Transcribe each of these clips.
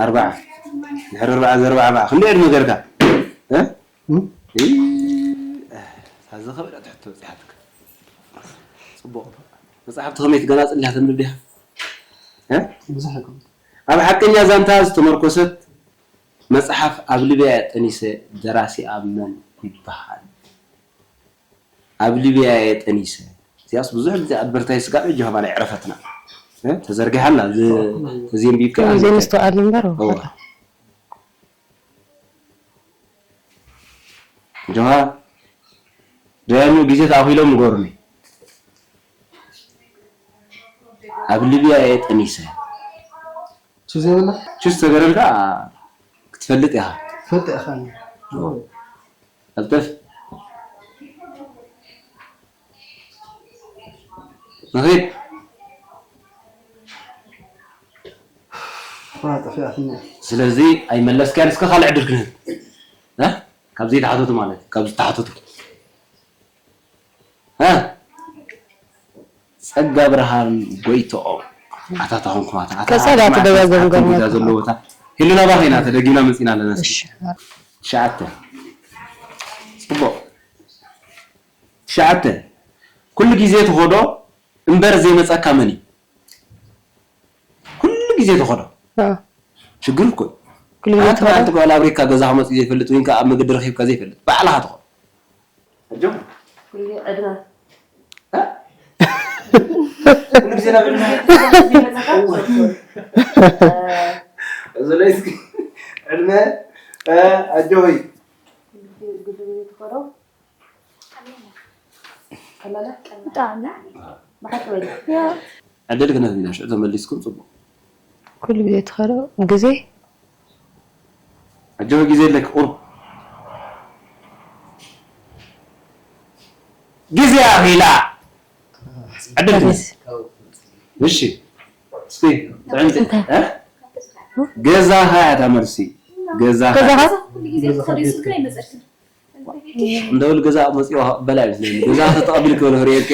ኣርባዓ። ድሕሪ ኣርባዓ ዘርባዓ ኣርባዓ። ክንደይ ዕድመ ገርካ? እ? እም? እ፣ እዛ ዝኸበደት ሕቶ በጺሓትካ። ጽቡቕ። መጽሓፍቲ ከመይ ትገናጽል እያ ተንብብ ዲኻ? እ? ብዙሕ ኣይኮነን። ኣብ ሓቀኛ ዛንታ ዝተመርኮሰት መጽሓፍ ኣብ ሊብያ ጠኒሰ ደራሲኣ መን ይበሃል? ኣብ ሊብያ እየ ጠኒሰ። እዚኣስ ብዙሕ ግዜ ኣድቨርታይዝ ስጋብ ሕጂ ከማን ኣይዕረፈትና። እ? ተዘርጊሓ ኣላ፣ ዝ-፣ ተዘንቢብካ ኣላ። ዘይምስትውዓል እምበር እዎ። ጆሃ፣ ደያኑ ግዜ ተኣኺሎም ንገሩኒ። ኣብ ሊብያ እየ ጠኒሰ። ቹዝ የብላ? ቹዝ ተገረልካ ክትፈልጥ ኢኻ። ትፈልጥ ኢኻ። ቀልጥፍ። ንኺድ። ዋ፣ ጠፊኣትኒ። ስለዚ ኣይመለስካን። እስከ ካልእ ዕድል ክንህብ። እ? ካብ ዘይተሓተቱ ማለት እዩ። ካብ ዝተሓተቱ። እ? ጸጋ ብርሃን ጎይትኦም። ኣታ ታኹም ኩማታ። ኣታ ቀጻሊ ኣታ ኣትደጋገም ኣታ ገርመካ። ጉዳ ዘለዎ እታ። ሄሉና ባኸይና ተደጊምና መጺና ኣለና። እስኪ። እሺ። ትሽዓተ። ጽቡቕ። ትሽዓተ። ኩሉ ግዜ ትኸዶ እምበር ዘይመጸካ መን እዩ? ኩሉ ግዜ ትኸዶ። ኣዎ። ሽግር እኮ እዩ። ኩሉ ግዜ ሓንቲ ትኸዶ። መዓልቲ እኮ ኣብ ኣሜሪካ ገዛ ክመጽእ ዘይፈልጥ ወይ ከዓ ኣብ መገዲ ረኺብካ ዘይፈልጥ ባዕልኻ ትኸዶ። ኣጆኹም። ኩሉ ዕድመ። እ? ኩሉ ግዜ ናብ ዕድመ። እዚ ላይ እስኪ ዕድመ፣ እ፣ ኣጆኺ። ብጣዕሚ። ዕድል ክነህብ ኢና፣ ሽዑ ተመሊስኩም ጽቡቕ። ኩሉ ግዜ ትኸዶ ግዜ። ኣጆኺ ግዜ ኣለኪ፣ ቁሩብ። ግዜ ኣኺላ። ዕድል ክነህብ። እሺ። እስኪ፣ ጥዕምቲ፣ እ? ገዛኻ እያ እታ መልሲ። ገዛኻ። ገዛኻ? ኩሉ ግዜ ትኸዶ ስልኪ ኣይመጸልክን። እንደውል ገዛ መጽዮ በላ ይመስለኒ። ገዛ ተተቐቢል ክብል ክርእየካ።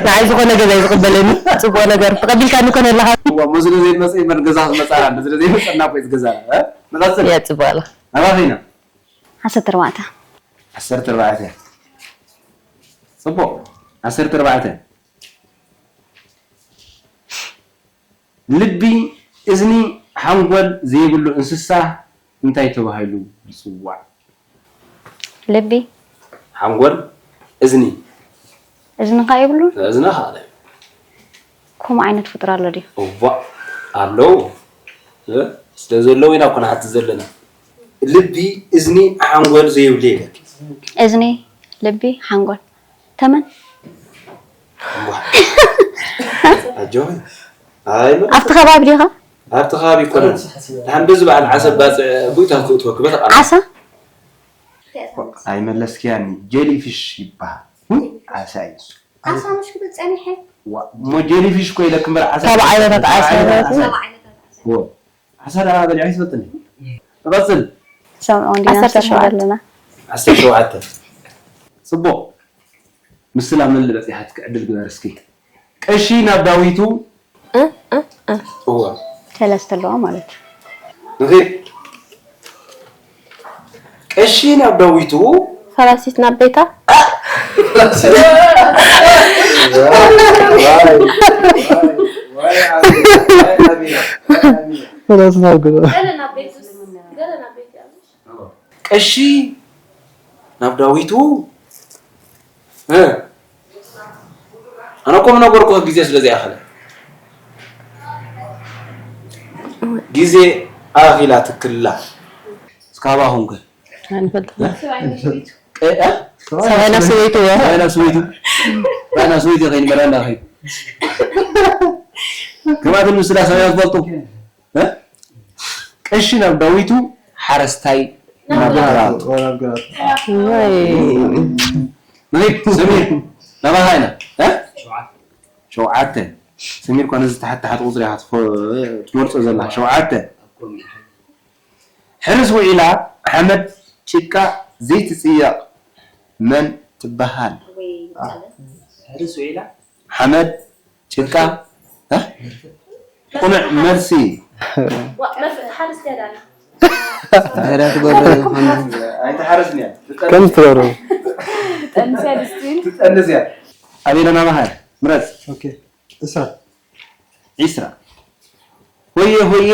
ንዓይ ዝኾነ ገዛ እዩ ዝቕበለኒ። ጽቡቕ ነገር ተቐቢልካኒ ኮነ ኣለኻ። እዋ፣ መስሎ ዘይመጽእ እምበር ገዛ ክትመጽእ ኣላ። ስለ ዘይመጽእና እኮ እዩ ዝገዛና፣ እ? ንቐጽል። እያ፣ ጽቡቕ ኣላ። ናባኸ ኢና? ዓሰርተ ኣርባዕተ። ዓሰርተ ኣርባዕተ። ጽቡቕ። ዓሰርተ ኣርባዕተ። ልቢ፣ እዝኒ፣ ሓንጎል ዘይብሉ እንስሳ እንታይ ተባሂሉ ይጽዋዕ? ልቢ። ሓንጎል፣ እዝኒ። እዝኒ ከ የብሉን? እዝኒ ከ ኣሎ። ከምኡ ዓይነት ፍጡር ኣሎ ድዩ? እዋእ፣ ኣለዉ። እ? ስለ ዘለዉ ኢና እኮ ንሓትት ዘለና። ልቢ፣ እዝኒ፣ ሓንጎል ዘይብሉ የለን። እዝኒ፣ ልቢ፣ ሓንጎል። ተመን? እዋ። ኣጆኺ። ኣይ፣ መ-፣ ኣብቲ ከባቢ ዲኻ? ኣብቲ ከባቢ ኣይኮነን። ደሓን በዚ በዓል ዓሰብ ባጽዕ ጉይታ ክትእትወ ክበታ ቃል። ዓሳ? ኣይመለስክያኒ። ጀሊፊሽ ይበሃል። ውይ፣ ዓሳ እዩ እሱ። ዓሳ ምሽ ክብል ጸኒሐ። ዋ፣ እሞ ጀሊፊሽ እኮ ኢለክ እምበር ዓሳ ካብ ዓይነታት ዓሳ። ካብ ዓይነታት ዓሳ። ዎ። ዓሳ ደኣ በሊዐ ይፈልጥኒ። ንቐጽል። ሰምዑ እንዲና ዓሰርተ ሸውዓተ። ንሰምዕ ኣለና። ዓሰርተ ሸውዓተ። ጽቡቕ። ምስላ መን በጺሓትኪ ዕድል ግበር እስኪ። ቀሺ ናብ ዳዊቱ። እ፣ እ፣ እ። እዋ። ሰለስተ ኣለዋ ማለት እዩ። ንኺድ። ቀሺ ናብ ዳዊቱ። ፈላሲት ናብ ቤታ። ፈላሲት ናብ ገዛ። ገለ ናብ ቤት ውስጥ፣ ገለ ናብ ቤት ያለሽ። ቀሺ ናብ ዳዊቱ። እ፣ ኣነ እኮ ምነገርኩ ግዜ ስለ ዘይኣኸለ። ግዜ ኣኺላ ትክላ። እስካባኹም ከ? ኣይንፈልጥን። ቀ-፣ እ? ሰብኣይ ናብ ሰበይቱ እዎ። ሰብኣይ ናብ ሰበይቱ። ሰብኣይ ናብ ሰበይቱ ከይኑ በላ እንዳኸይኑ። ግባትን ምስላ ሰብኣይ ትፈልጡ? እ? ቀሺ ናብ ዳዊቱ፣ ሓረስታይ ናብ ግራቱ። ወይ። ንኺድ፣ ሰሚር፣ ናባኻ ኢና። እ? ሸውዓተ። ሰሚር፣ እኳ ነዚ ተሓት ተሓት ቁጽሪ ኢኻ ትፈ-፣ ትመርጾ ዘላ። ሸውዓተ። ሕርስ ውዒላ ሓመድ ጭቃ ዘይትጽየቕ መን ትበሃል? ወይ አ፣ ሕርስ ውዒላ? ሓመድ ጭቃ፣ እ? ቁኑዕ መልሲ። ዋ መፍትሓ ደስ ያዳና ድሕሪያ ትገብሮ ይኾን ኣይትሓርስን እያ። ከም ትገብሩ ጠንስያ ድስቲን ትጠንስ እያ። ኣቤላ ናባሃር ምረጽ። ኦኬ እስራ ዒስራ። ሆየ ሆየ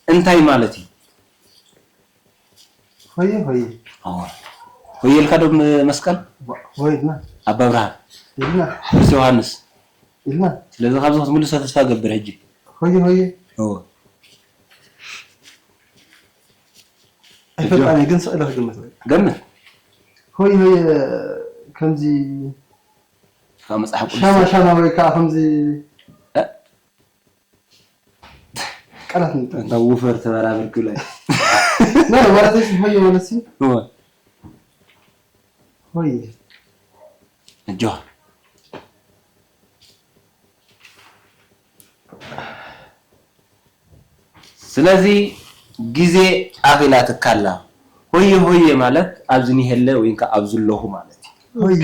እንታይ ማለት እዩ? ሆየ ሆየ ሆየ ኢልካ ዶ መስቀል? ሆይልና ኣባ ብርሃን ኢልና ቅዱስ ዮሃንስ። ኢልና ስለዚ ካብዚ ክትምልሶ ተስፋ ገብር ሕጂ። ሆየ ሆየ እወ። ኣይፈልጣን ግን ስእለ ክግምት ወይ ገምት። ሆየ ሆየ ከምዚ ካብ መጽሓፍ ቅዱስ ሻማ ሻማ ወይ ከዓ ከምዚ እ? ቃላት ንጠ እታ ውፈር ተበራብር ክብላ ኖ ማለት እሺ ሆየ ማለት ሲ እወ። ሆየ እጆ ስለዚ ግዜ ኣኺላትካ ኣላ። ሆየ ሆየ ማለት ኣብዚ ኒሀለ ወይ ከዓ ኣብዚ ኣለኹ ማለት እዩ። ሆየ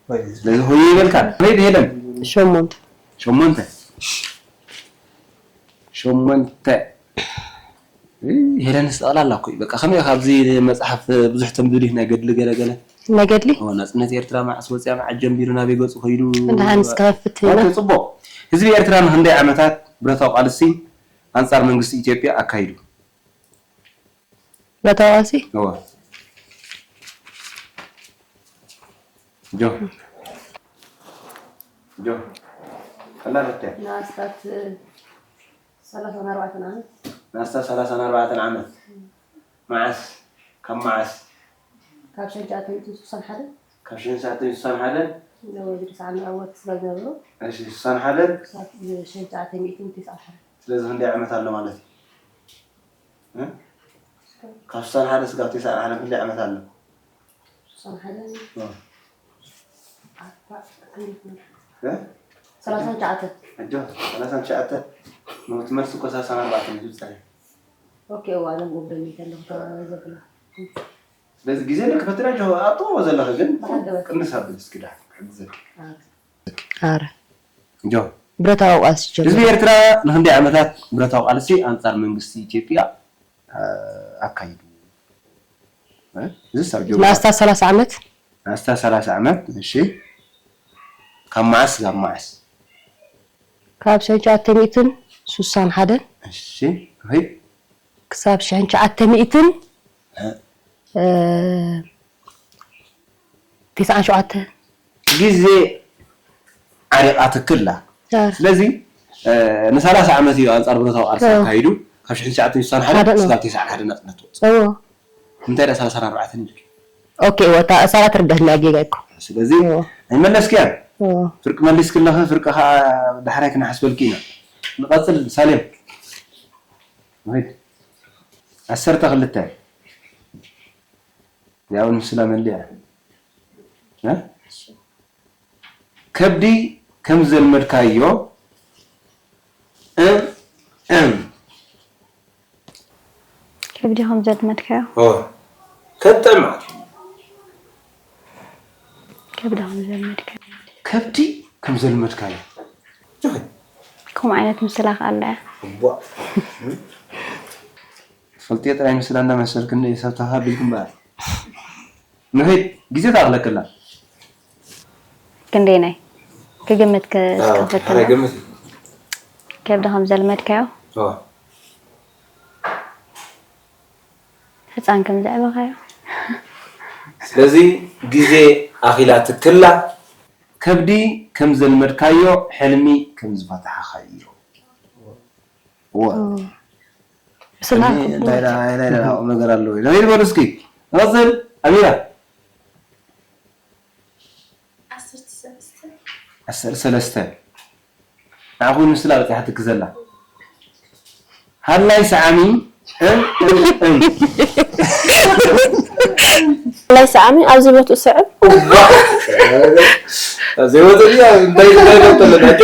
ሆየ ስለዚ ሆየ ይበልካ። ከመይ ሄለን? ሸሞንተ ሸሞንተ ሸሞንተ ሄለን ስጠቕላላ እኮ እዩ። በቃ ከመይ ካብዚ መፅሓፍ ብዙሕ ተንብብ ናይ ገድሊ ገለገለ ናይ ገድሊ ናፅነት ኤርትራ መዓስ ወፅያ መዓስ ጀምቢሩ ናበይ ገፁ ከይዱ ደሓን እስከ ከፍት ኢና ኦኬ፣ ፅቡቅ። ህዝቢ ኤርትራ ንክንደይ ዓመታት ብረታዊ ቃልሲ ኣንፃር መንግስቲ ኢትዮጵያ ኣካይዱ? ብረታዊ ቃልሲ እወ። ጆ ጆ ቀላል እኮ እያ። ንኣስታት ሰላሳን ኣርባዕተን ዓመት ንኣስታት ሰላሳን ኣርባዕተን ዓመት መዓስ ካብ መዓስ ካብ ሸንጫ ተሚቱ ስሳን ሓደ ካብ ሽሕን ትሽዓተ ሚእትን ስሳን ሓደን ነወጅ ርሳዕ ንኣወት ስለ ዝነበሩ እሺ ስሳን ሓደን ክሳብ ሸንጫ ተሚእትን ትስዓን ሓደ ስለዚ ክንደይ ዓመት ኣሎ ማለት እዩ እ? ካብ ስሳን ሓደ ስጋብ ትስዓን ሓደ ክንደይ ዓመት ኣሎ ስሳን ሓደ እ። ኣርባዕ እ? ሰላሳን ትሽዓተን ሕጆ ሰላሳን ትሽዓተ ሞት መልሲ እኮ ሰላሳን ኣርባዕተን እዩ ዝፀሪ ኦኬ እዋ ነብኡ ደሚተ ኣለኹ ተባሂሉ ዘብላ ስለዚ ግዜ ንክፈትና ጆ ኣጥዎ ዘለኸ ግን ቅንስ ኣብል እስኪ ዳ ክሕግዘ ኣረ ጆ ብረታዊ ቃልሲ ህዝቢ ጀምሩ ኤርትራ ንክንደይ ዓመታት ብረታዊ ቃልሲ ኣንፃር መንግስቲ ኢትዮጵያ ኣካይዱ ዝሳብ ጆ ንኣስታት ሰላሳ ዓመት ኣስታት ሰላሳ ዓመት እሺ ካብ መዓስ ካብ መዓስ ካብ ሸንጫ ተሚእትን ሱሳን ሓደን እሺ ሆይ ክሳብ ሽሕን ትሽዓተ ሚእትን እ፣ ትስዓን ሸውዓተ ግዜ ዓሪቓ ትክላ ዳር ስለዚ ንሰላሳ ዓመት እዩ ኣንፃር ብረታዊ ቃልሲ ኣካይዱ ካብ ሽሕን ትሽዓተ ሚእትን ስሳን ሓደ ሓደ ነው። ስጋብ ትስዓን ሓደ ናፅነት ወፅ እዎ እንታይ ዳ ሰላሳን ኣርባዕተን ኢልኪ ኦኬ ወታ እሳራ ትርደህና ጌጋ እኮ ስለዚ እዎ ኣይመለስክያን እዎ ፍርቂ መሊስ ክለኸ ፍርቂ ከዓ ዳሕራይ ክነሓስበልኪ ኢና ንቐፅል ሳሌም ንኸይድ ዓሰርተ ክልተ ያው ምስላ መሊያ እ? ከብዲ ከም ዘልመድካዮ እም እም ከብዲ ከም ዘልመድካዮ ኦ ከብጠም ማለት ከብዲ ከም ዘልመድካዮ ከብዲ ከም ዘልመድካዮ ከምኡ ዓይነት ምስላ ከኣላ እያ እቧ ትፈልጥዮ ጥራይ ምስላ እንዳመሰልክኒ ሰብ ተኻቢልኩም በኣል ንኸይድ ግዜ ተኣኽለክላ ክንደይናይ ክግምት ክፈትና ግምት ከብዲ ከም ዘልመድካዮ ህፃን ከም ዘዕበኻዮ ስለዚ ግዜ ኣኺላ ትክላ ከብዲ ከም ዘልመድካዮ ሕልሚ ከም ዝፈታሕኻዮ እወ ምስላ ሕልሚ እንታይ ዳ- እንታይ ዳ- ቁም ነገር ኣለዎ ኢና ይበሉ እስኪ ንቐፅል ኣሚራ ዓሰርተ ሰለስተ ንዓኹም ምስላ በፂሓትኪ ዘላ ሃላይ ሰዓሚ እም እም እም ናይ ሰዓሚ ኣብዚ ቦትኡ ስዕብ ዘይወፀ ድያ እንታይ እንታይ ገብተለና ጆ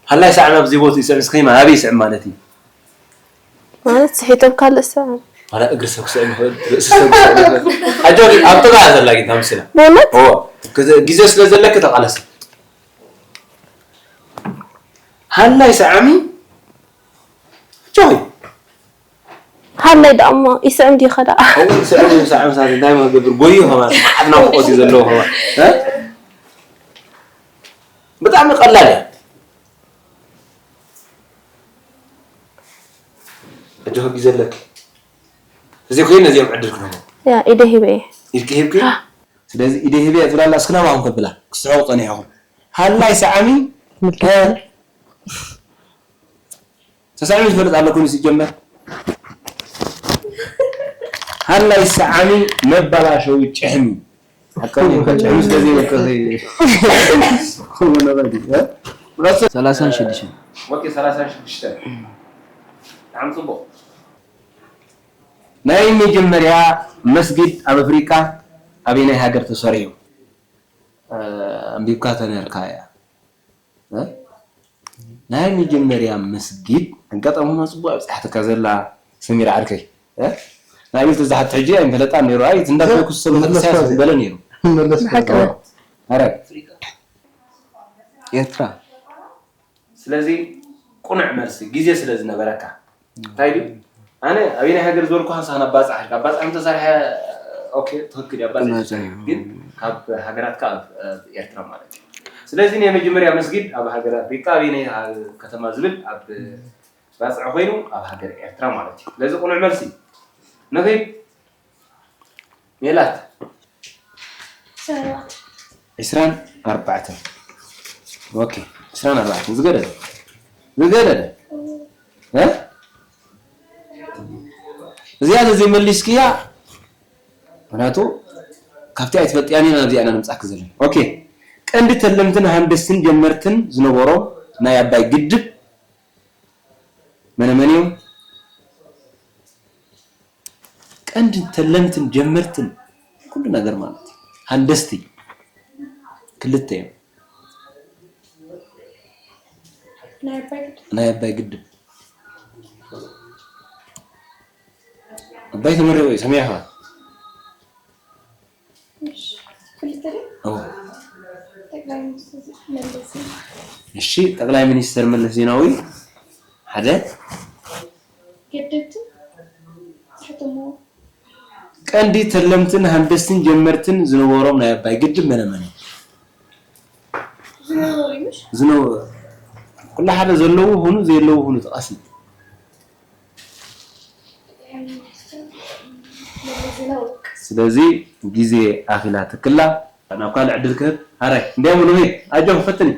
ሃላይ ሰዓሚ ኣብዚ ቦትኡ ይስዕብ እስከ ኣበይ ይስዕብ ማለት እዩ ማለት ስሒቶም ካልእ ሰብ ዋላ እግሪ ሰብ ክስዕብ ይኽእል ርእሲ ሰብ ክስዕብ ይኽእል ኣጆኺ ኣብ ጥቓ ዘላ ግን ታምስላ ብእውነት እዎ ግዜ ስለ ዘለኪ ተቓለሲ ሃላይ ሰዓሚ ጆይ። ሃላይ ደኣ እሞ ይስዕም ድዩ ኸ ደኣ? ከምኡ ስዕም ስዕም ሳት እንታይ መገብር ጎዩ ከማን ዓድና ክቆት እዩ ዘለዎ ከማን። እ? ብጣዕሚ ቀላል እያ። ኣጆኺ ግዜ ኣለኪ። እዚ ኮይኑ ነዚኦም ዕድል ክህቦ። ያ ኢደ ሂበ እየ። ኢድኪ ሂብኪ? ስለዚ ኢደ ሂበ እያ ትብላ ኣላ። እስኪ ናባኹም ከብላ። ክስሕቑ ጸኒሖኹም። ሃላይ ሰዓሚ ተሳዒሙ ዝፈልጥ ኣለኩን ሲጀመር ሃላይ ሰዓሚ መባላሸዊ ጭሕሚ ኣካባቢ ከጭሕሚ ስለዚ ወከዚ ሰላሳን ሽዱሽተን ወኪ ሰላሳን ሽዱሽተን ብጣዕሚ ጽቡቕ። ናይ መጀመርያ መስጊድ ኣብ ኣፍሪቃ ኣበየናይ ሃገር ተሰሪሑ? ኣንቢብካ ተነርካ እያ። ናይ መጀመርያ መስጊድ ኣጋጣሚ ሆና ጽቡቕ ኣብጻሕትካ ዘላ ሰሚራ ዓርከይ። ንኣብነት እዛ ሓቲ ሕጂ ኣይምፈለጣን ነይሩ። ኣይ እንዳፈለኩ ዝሰሉ መለስ መለስ በለ ነይሩ። መለስ ብሓቂ ኣረ ኤርትራ ስለዚ ቁኑዕ መልሲ ግዜ ስለ ዝነበረካ እንታይ ድዩ ኣነ ኣበየናይ ሃገር ዝበልኩ ሃንሳ ናብ ባጽዕ ሃድካ ባጽዕ እንተሰርሐ ኦኬ ትኽክል እያ ባጽዕ ግን ካብ ሃገራት ካብ ኤርትራ ማለት እዩ ስለዚ ናይ መጀመርያ መስጊድ ኣብ ሃገር ኣፍሪቃ ኣበየናይ ከተማ ዝብል ኣብ ባጽዕ ኮይኑ ኣብ ሃገር ኤርትራ ማለት እዩ ስለዚ ቁኑዕ መልሲ ንኺድ ሜላት ዕስራን ኣርባዕተን ኦኬ ዕስራን ኣርባዕተን ዝገደደ ዝገደደ እ እዚኣ ተዘይመሊስክያ ምክንያቱ ካብቲ ኣይትፈልጥያን ኢና ኣብዚኣ ኢና ንምፃክ ዘለና ኦኬ ቀንዲ ተለምትን ሃንደስትን ጀመርትን ዝነበሮም ናይ ኣባይ ግድብ መነመን እዮም ቀንዲ ተለምትን ጀመርትን ኩሉ ነገር ማለት እዩ። ሃንደስቲ ክልተ እዮም። ናይ ኣባይ ግድብ ኣባይ ተመሪቑ እዩ ሰሚዕኻ? እሺ ጠቅላይ ሚኒስተር መለስ ዜናዊ ሓደ ቀንዲ ተለምትን ሃንደስትን ጀመርትን ዝነበሮም ናይ ኣባይ ግድብ መነመን ዝነበሩ ኩሉ ሓደ ዘለዉ ሁኑ ዘየለዉ ሁኑ ተቐሲ ስለዚ ግዜ ኣኺላ ትክላ ናብ ካልእ ዕድል ክህብ ሃራይ እንዲያም ንሄ ኣጆም ፈትኒ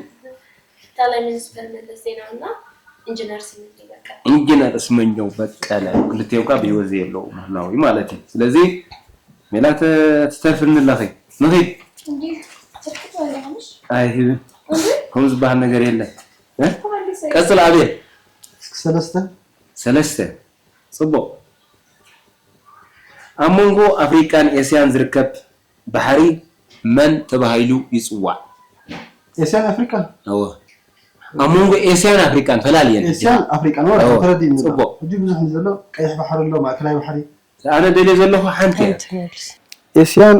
ጠቅላይ ሚኒስትር መለስ ዜናዊ እና ኢንጂነር ስመኘው በቀለ። ኢንጂነር ስመኘው በቀለ ክልቲኦም ካ ብህይወት ዘየለዉ ምህላው እዩ ማለት እዩ። ስለዚ ሜላት ትተርፍኒ ኣለኺ ንኺድ ኣይህብን ከምኡ ዝበሃል ነገር የለን። ቀፅል ኣቤል። ሰለስተ ሰለስተ ፅቡቕ። ኣብ መንጎ ኣፍሪቃን ኤስያን ዝርከብ ባሕሪ መን ተባሂሉ ይጽዋዕ? ኤስያን ኣፍሪቃን? እወ። ኣብ መንጎ ኤስያን ኣፍሪቃን ፈላልየን። ኤስያን ኣፍሪቃን ወላ ተረዲእኒ። ጽቡቕ። ሕጂ ብዙሕ ዘሎ ቀይሕ ባሕሪ ኣሎ፣ ማእከላይ ባሕሪ። ኣነ ደልየ ዘለኹ ሓንቲ እያ። ኤስያን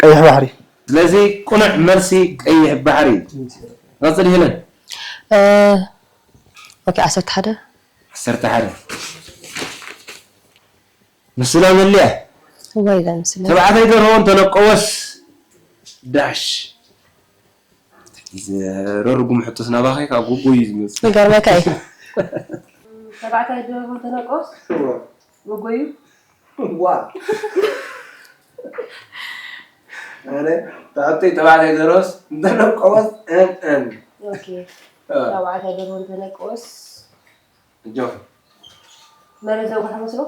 ቀይሕ ባሕሪ። ስለዚ ቁኑዕ መልሲ ቀይሕ ባሕሪ። ቀጽል ሄለን። ኦኬ ዓሰርተ ሓደ ዓሰርተ ሓደ ምስላ መለያ እዋይ ዛ ምስላ ተባዕታይ ደርሆ እንተለቀወስ ዳሽ ዘረርጉም ሕቶስ ናባኸ ካብ ጎጎ እዩ ዝመፅእ ይገርመካ እዩ ተባዕታይ ደርሆ እንተለቀወስ ጎጎ እዩ ዋ ኣነ ተባዕታይ ተባዕታይ ደርሆስ እንተለቀወስ እን እን ተባዕታይ ደርሆ እንተለቀወስ እጆኺ መሬት ዘውግሐ መስሎ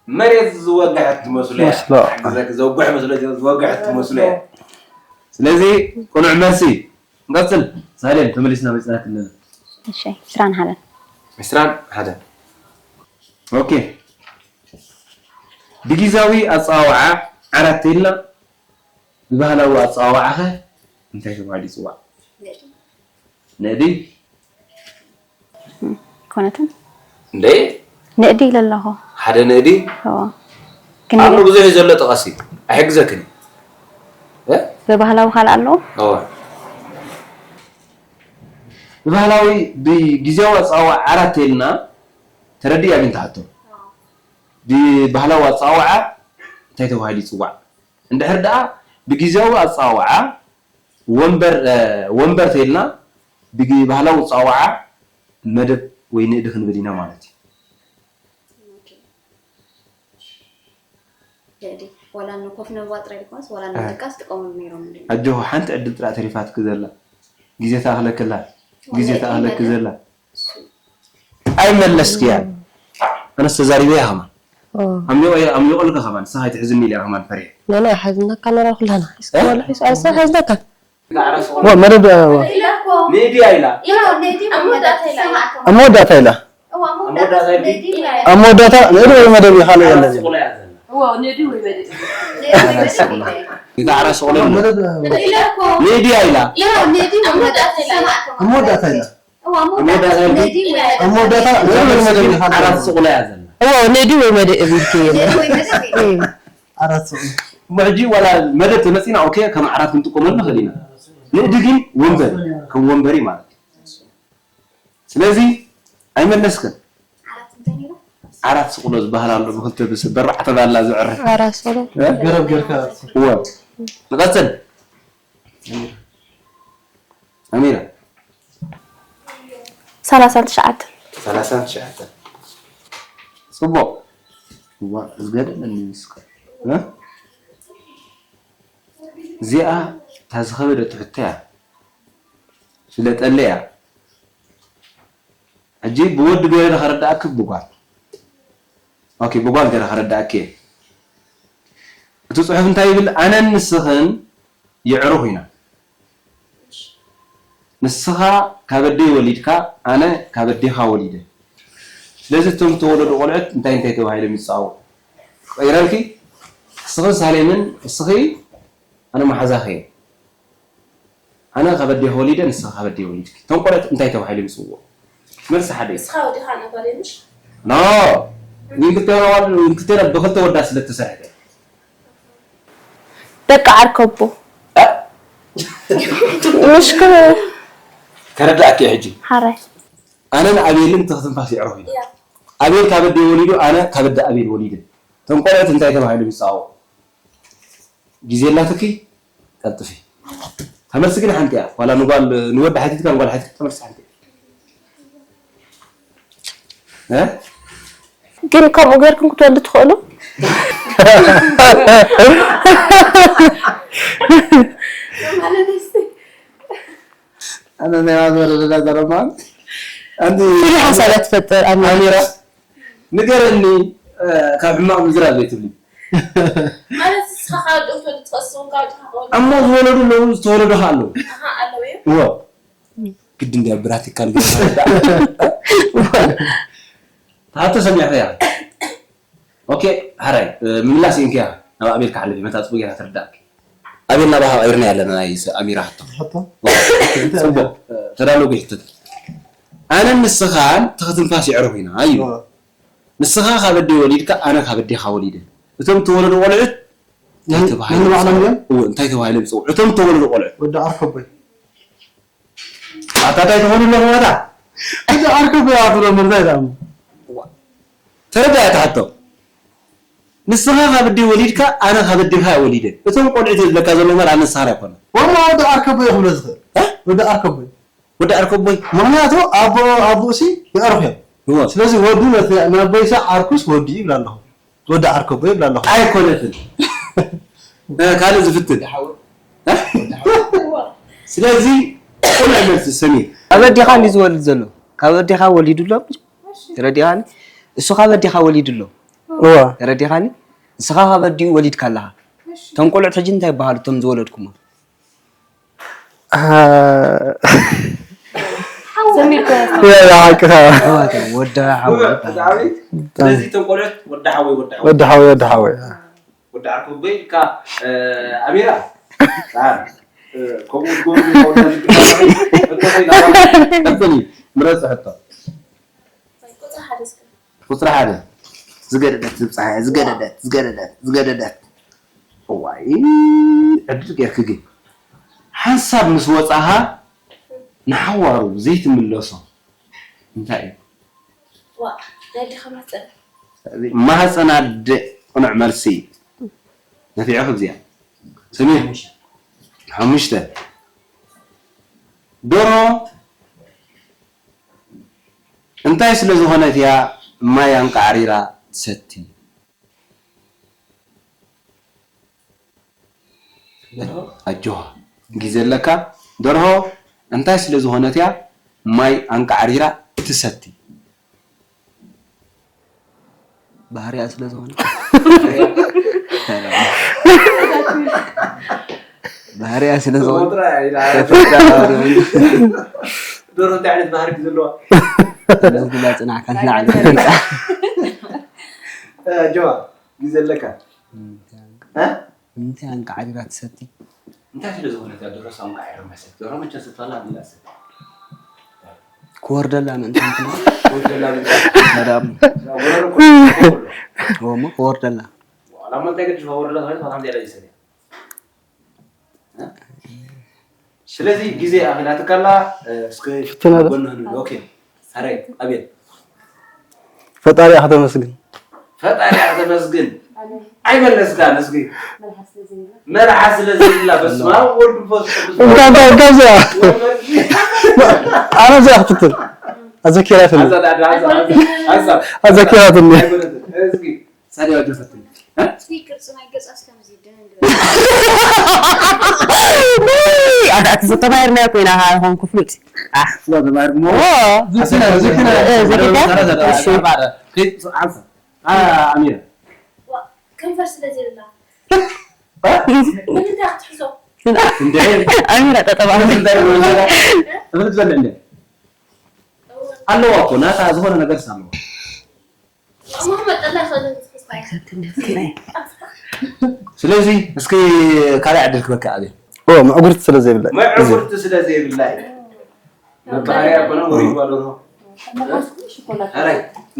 መሬት ዝወግሐት ትመስሎ እያ። መስሎ። ሓግዘኪ ዘውግሐ መስሎ እያ፣ ዝወግሐት ትመስሎ እያ። ስለዚ ቅኑዕ መልሲ ንቀጽል። ሳሌም ተመሊስና መጽናት ኣለና። እሺ፣ ዕስራን ሓደን። ዕስራን ሓደን። ኦኬ። ብግዛዊ ኣጸዋውዓ ዓራት ተይልና ብባህላዊ ኣጸዋውዓኸ እንታይ ተባሂሉ ይጽዋዕ? ነእዲ ኮነትን እንደ ንእዲ ኢለ ኣለኹ። ሓደ ነእዲ እዎ። ግን ኣሉ ብዙሕ እዩ ዘሎ ጠቐሲ ኣይሕግዘክን እዩ። እ? ብባህላዊ ካልእ ኣለዎ? እወ። ብባህላዊ ብግዜያዊ ኣጸዋውዓ ዓራት ተይልና ተረድእ ኣቢንታ ሕቶ። ብባህላዊ ኣጸዋውዓ እንታይ ተባሂሉ ይጽዋዕ? እንድሕር ደኣ ብግዜያዊ ኣጸዋውዓ ወንበር ወንበር ተይልና ብባህላዊ ኣጸዋውዓ መደብ ወይ ንእዲ ክንብል ኢና ማለት እዩ። ወላ ንኮፍ ነባ ጥራይ ይኮንስ ወላ ንደቃስ ጥቀሙሉ ነይሮም እንዲ ኣጆኹ ሓንቲ ዕድል ጥራ ተሪፋትኪ ዘላ ግዜ ተኣኽለክላ ግዜ ተኣኽለኪ ዘላ ኣይመለስክያን ኣነስ ተዛሪበያ ከማን ኣምሊቆልካ ከማን ንስኻ ኣይትሕዝኒ ኢለ ከማን ፈሪሐ ናና ሓዝናካ ነራ ኩላና ሒዝካ ወላ ሒዝ ኣንሳ ሓዝናካ ዋ መደብ ንእድያ ኢላ ኣብ መወዳእታ ኢላ ኣብ መወዳእታ ንእዲ ወይ መደብ እዩ ካልእ የለን ንእድያ ኢላ ኣብ መወዳእታ ኢላ ኣብ መወዳእታ ንእዲ ወይ መደብ እዩ ካልእ ዓራት ስቑላ እያ ዘላ እዋ ነዲ ወይ መደብ ኢልክ የለ ዓራት ስቑላ እሞ ሕጂ ዋላ መደብ ተመፂና ኦኬ ከም ዓራት ክንጥቀመሉ ንኽእል ኢና ንእዲ ግን ወንበር ከም ወንበር እዩ ማለት እዩ ስለዚ ኣይመለስክን ዓራት ስቑሎ ዝበሃል ኣሎ ብክልተ ብስ በርባዕተ ባላ ዝዕረ ዓራት ስቑሎ ገረብ ገርካ እወ ንቐፅል ኣሚራ ሰላሳን ትሽዓተ ሰላሳን ትሽዓተ ፅቡቕ እዋ ዝገደለኒ ንስካ እዚኣ እታ ዝኸበደት ሕቶ እያ ስለጠለ እያ ሕጂ ብወዲ ገይረ ከረዳእኪ ብጓል ኦኬ ብጓል ገይረ ከረዳእኪ እየ እቲ ፅሑፍ እንታይ ይብል ኣነን ንስኽን የዕሩኽ ኢና ንስኻ ካብ ኣደይ ወሊድካ ኣነ ካብ ኣዴኻ ወሊደ ስለዚ እቶም ዝተወለዱ ቆልዑት እንታይ እንታይ ተባሂሎም ይፃወ ቀይረልኪ እስኽን ሳሌምን እስኺ ኣነ መሓዛኺ እየ ኣነ ካብ ኣዴኺ ወሊደ ንስኺ ካብ ኣደይ ወሊድኪ እቶም ቆልዑት እንታይ ተባሂሎም ይፅውዑ መልሲ ሓደ እዩ ንስኻ ወዲኻ ነበር ምሽ ኖ ግን ክልቴና ዋል ግን ክልቴና ብክልተ ወዳ ስለ ተሰርሐት እያ ደቂ ዓርከቦ ምሽክር ተረዳእኪ ሕጂ ሓራይ ኣነን ኣቤልን ትኽትንፋስ የዕርኹ ኢና ኣቤል ካብ ኣደይ ወሊዱ ኣነ ካብ ኣደ ኣቤል ወሊደ እቶም ቆልዑት እንታይ ተባሂሎም ይፃወዑ ግዜ ኣላትኪ ቀልጥፊ ተመልሲ ግን ሓንቲ እያ ዋላ ንጓል ንወዲ ሓቲትካ ንጓል ሓቲትካ ተመልሲ ሓንቲ እያ ግን ከምኡ ጌርኩም ክትወልዱ ትኽእሉ ኣነ ናይ ማዘረዳ ዘረማ ኣንቲ ፍሉይ ሓሳብ እያ ትፈጥር ኣብ ኣሚራ ንገረኒ ካብ ሕማቕ ምዝራብ ዘይትብሊ ማለት ንስኻ ካብ ኣደኹም ትወልድ ትኸስውን ካብ ኣደኻ ከወልድ እሞ ዝወለዱ ኣለዉ ዝተወለዱ ከ ኣለዉ ኣሃ ኣለዉ እዮም እዎ ግዲ እንዲያ ብራቲካል ግዲ ተሓቶ ሰሚዕኸያ ኦኬ ሓራይ ምምላስ ኢንክያ ናብ ኣቤል ክሓልፍ መታ ፅቡቅ ጌራ ትርዳእኪ ኣቤል ናባኻ ቀይርና ያለና ናይ ኣሚራ ሕቶ ሕቶ ፅቡቅ ተዳለጉ ሕቶታት ኣነን ንስኻን ትኽትንፋስ የዕርኹ ኢና ኣዩ ንስኻ ካብ ኣደይ ወሊድካ ኣነ ካብ ኣዴኻ ወሊደ እቶም ተወለዱ ቆልዑት እንታይ ተባሂሉ ነንባዕሎም እዮም እዎ እንታይ ተባሂሎም ይፅውዑ እቶም ተወለዱ ቆልዑት ወዲ ዓርከቦይ ኣታ እንታይ ትኾኑ ኣለኹም ኣታ እዚ ዓርከቦይ ኣትሎ ምርዛ ይዳሙ ተረዳእ እታ ሕቶ ንስኻ ካብ ኣደይ ወሊድካ ኣነ ካብ ኣዴኻ እየ ወሊደ እቶም ቆልዑት ዝብለካ ዘሎ እምበር ኣነ ንስኻ ኣይኮነ ወማ ወዲ ዓርከቦይ ክብሎ ዝኽእል ወዲ ዓርከቦይ ወዲ ዓርከቦይ ምክንያቱ ኣቦ ኣቦኡሲ ይዕርፍ እዮም እዎ ስለዚ ወዱ ነቦይሳ ዓርኩስ ወዲ ይብላ ኣለኹ ወዲ ዓርከቦ ይብላ ኣለኹ ኣይኮነትን ካልእ ዝፍትን ስለዚ ቁኑዕ መልሲ ሰሚር ካብ ኣዴኻ እንዲ ዝወልድ ዘሎ ካብ ኣዴኻ ወሊዱ ኣሎ ተረዲኻኒ እሱ ካብ ኣዴኻ ወሊዱ ኣሎ እዋ ተረዲኻኒ ንስኻ ካብ ኣዲኡ ወሊድካ ኣለኻ እቶም ቆልዑት ሕጂ እንታይ ይበሃሉ እቶም ዝወለድኩሞ ሓቅኻ ወደ ሓወይ ስለዚ እቶም ቆልዑት ወዲ ሓወይ ወዲ ሓወይ ወዲ ሓወይ ወዲ ሓወይ ወዲ ዓርከቦይ ኢልካ ኣሚራ ከምኡ ትገብሩ ቀጥል ምረፅ ሕቶ ቁፅሪ ሓደ ዝገደደት ዝብፃሓ ዝገደደት ዝገደደት ዝገደደት እዋይ ዕድል ጌርክ ግን ሓንሳብ ምስ ወፃኻ ንሓዋሩ ዘይትምለሶ እንታይ እዩ? ዋ ናይ ድኻ ማፀን ማህፀን ኣደ ቅኑዕ መልሲ እዩ። ነፊዑ ክብዚኣ ስሚ ሓሙሽተ ደሮ እንታይ ስለ ዝኾነት እያ ማይ ኣንቃዕሪራ ትሰቲ? ኣጆኻ ግዜ ኣለካ። ደርሆ እንታይ ስለ ዝኾነት እያ ማይ ኣንቃዕሪራ ትሰቲ? ባህሪያ ስለ ዝኾነ ባህሪያ ስለ ዝኾነ ዶሮ እንታይ ዓይነት ባህሪ እዩ ዘለዋ? ስለዚ ላፅናዕካ ንላዕሊ ጆዋ ግዜ ኣለካ። እንታይ ኣንቃዕሪራ ትሰቲ? እንታይ ስለ ዝኾነት እያ ዶሮ ሳንቃ ይረመሰት? ዶሮ መቸ ስትበላ ቢላ ሰት ክወርደላ ምእንታን ክና ወደላ ቢላ መዳሙ ወረር እኮ ሞ ክወርደላ ዋላ ማ እንታይ ገድሽ ወረላ ማለት ማለት እንዴ ላይ ሰሪያ ስለዚ ግዜ ኣኺላትካላ እስከ ፍትና ዶ? ጎንህ ንብል። ኦኬ። ሰረይ ኣቤት ፈጣሪ ኣኽተመስግን ፈጣሪ ኣኽተመስግን ኣይመለስካን። እስኪ መርሓ ስለ ዘይብላ በስመ ኣብ ወልድ መንፈስ ቅዱስ እንታይ እንታይ እንታይ እዚኣ ኣነ እዚኣ ክትትል ኣዘኪራትኒ ኣዛ ዳዳ ኣዛ ኣዛ ኣዛ ኣዘኪራትኒ እስኪ ሳዲያ ጆፈትን እስኪ ቅርፂ ናይ ገፃስ ከምዚ ድንግ ኣንተ ኣቲ ዝተማየርናዮ ኮይና ሆንኩ ፍሉጥ ተማርሞ እ፣ ዝኪና። ኣሚር ከንፈር ስለ ዘይብላ ምንታይ ክትሕዞ ኣሚራ ጠጠባ ትብል ዘለ እንደ ኣለዋ እኮ ናታ ዝኾነ ነገር ኣለዋ። መጠላ ይኽእል ስለዚ እስኪ ካልእ ዕድል ክበካ ኣቤል። ኦ ምዕጉርቲ ስለ ዘይብላ መዕጉርቲ ስለ ዘይብላ እዩ። መባርያ ኮነ ወሪድዋ ደርሆ። ኣረ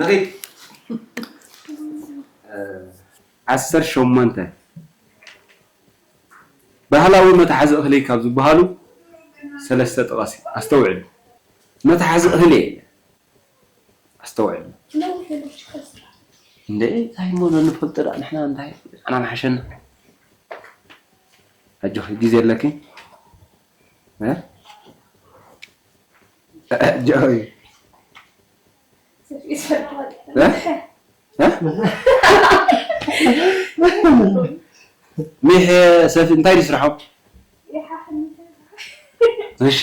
ንኺድ ዓሰርተ ሸሞንተ ባህላዊ መትሓዚ እኽሊ ካብ ዝበሃሉ ሰለስተ ጥቐሲ። ኣስተውዕሉ። መትሓዚ እኽሊ የለ። ኣስተውዕሉ። እንደ እንታይ እሞ ንፈልጦ ደኣ ንሕና እንታይ ኣና ምሓሸና። ኣጆኺ ግዜ ኣለኪ። እ? ኣጆኺ። እ? እ? ሚሕ ሰፊ እንታይ ድዩ ስርሖም? እሺ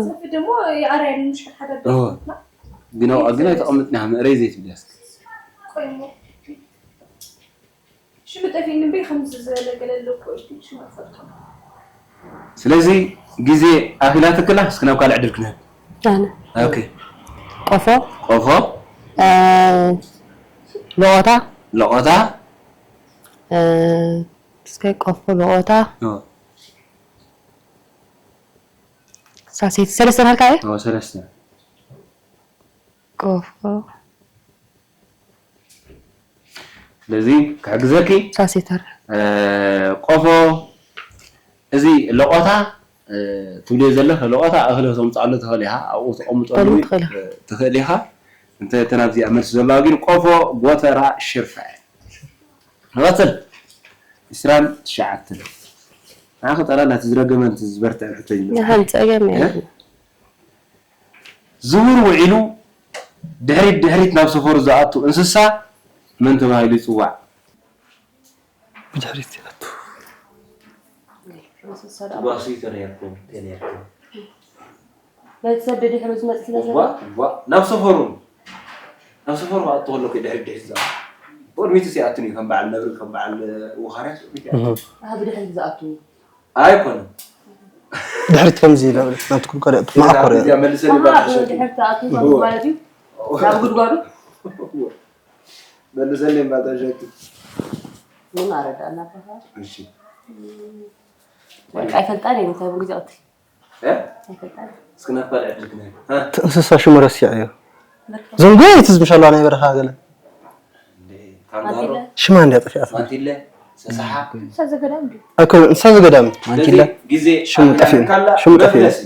ሰፊ ደሞ የኣርኣየኒ ምሽ ሓደ እወ። ግን ኣብኣ ግን ኣይተቐምጥና መእረይ ዘይትብልያ እስኪ። ቆይ እሞ ሽሙ ጠፊእኒ እምበይ ከምዚ ዝበለ ገለ ኣለኩ ሽሙ ኣይፈልጦ ስለዚ ግዜ ኣኺላትክላ እስኪ ናብ ካልእ ዕድል ክንህብ። ኣነ ኦኬ ቆፎ ቆፎ እ፣ ሎቆታ ለቆታ እ፣ እስከ ቆፎ ሎቆታ ኦ፣ ሳሴት ሰለስተ ናልካ እየ ኦ፣ ሰለስተ ቆፎ ስለዚ ክሕግዘኪ ሳሴተር እ፣ ቆፎ እዚ ለቆታ እ፣ ትብልዮ ዘለኺ ለቆታ እኽሊ ክተምፅኣሉ ትኽእል ኢኻ ኣብኡ ተቐምጠሉ ተቐምጥ ትኽእል ኢኻ። እ፣ ትኽእል ኢኻ እንተ እተን ኣብዚኣ መልሲ ዘለዋ ግን ቆፎ ጎተራ ሽርፋ እያ ንቐፅል ዕስራን ትሽዓተን ንዓኺ ጠላ ናቲ ዝረገመ ነቲ ዝበርትዐ ሕቶ እዩ ንሓን ፀገም እየ እ? ዝውር ውዒሉ ድሕሪት ድሕሪት ናብ ሰፈሩ ዝኣቱ እንስሳ መን ተባሂሉ ይፅዋዕ? ብድሕሪት ይኣቱ ጓሱ ተነርኩም ተነርኩም ነቲ ሰብ ደድሕሩ ዝመፅእ ስለ ዘሎ ዋ ዋ ናብ ሰፈሩ ናብ ሰፈሩ ክኣቱ ከሎ ድሕሪት ድሕሪት ዝኣ ቅድሚት ሲኣቱን እዩ ከም በዓል ነብሪ ከም በዓል ውኻርያ ኣብ ድሕሪት ዝኣቱ ኣይኮነን ድሕሪት ከምዚ ኢለ ናትኩም ከደ ማእኮር እዚኣ መልሰ ከማኣ ባታሸኪ ብድሕር ትኣቱ ማለት እዩ ናብ ጉድጓዱ መልሰ ባታሸኪ ምን ኣረዳእና ባኻ እሺ ወርቂ ኣይፈልጣን እየ እንታይ ግዜ ቅትል እ ኣይፈልጣን እስኪ ናብ ካልእ ዕድል ክንህብ እ እቲ እንስሳ ሽሙ ረሲዐ እዩ ዘንጎ እቲ ዝምሻለዋ ናይ በረኻ ገለ ካንጋሮ ሽማ እንዲያ ጠፊኣት ማንቲለ ሰሳሓ እንስሳ ዘገዳም ድዩ ኣይኮነ እንስሳ ዘገዳም ስለዚ ግዜ ሽሙ ጠፊኡ። ኣኺላትካላ ሽሙ ጠፊኡ። መፍለሲ